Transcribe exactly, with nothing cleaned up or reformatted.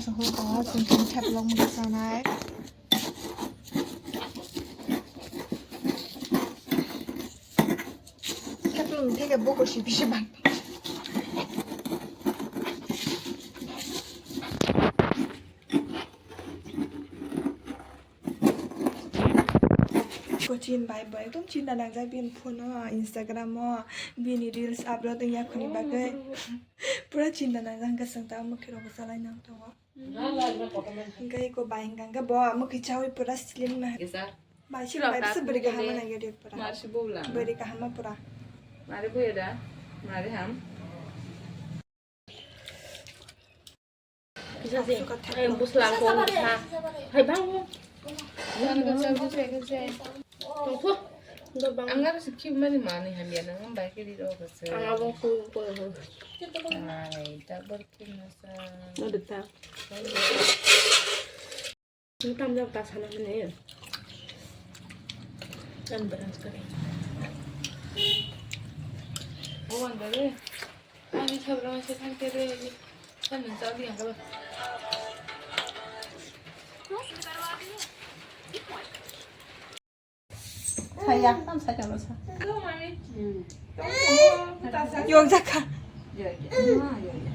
Ho, ho, chwng khe theplok mung sanai. Theplok ni theke bokor si bisi bang. Kochin bai bo ekdom chinta nangjak bini phone o, Instagram o, bini reels upload wngya khoni bagwi. Pura chinta nangjak, hwnkhe chwng ta mwkhwirok bo chalai nang tongo. Hwnkhe eko bai hwnkha hwnkhe bo mwkhwi chaui pura slim na. Bai slim bai bwsa bwrwi kaham nang ya de pura. Bwrwi kaham pura. Mare buya da? Mare ham? Kisa si, eh, busla ko ha. Hai bang. Tungku. Ang harus kip mani mani hamya nang bai kiri ro kasa. Ang abang ku ko. Ai, tak berkin masa. Ada tak? Ini tam jam tak sana mana ya? Kan berang sekali. Oh, anda deh. Ani sabra masih tangke deh. Kan mencari yang kalau. Saya, tam saya kalau sa. Yong jaka. Ya, ya. Ma, ya, ya.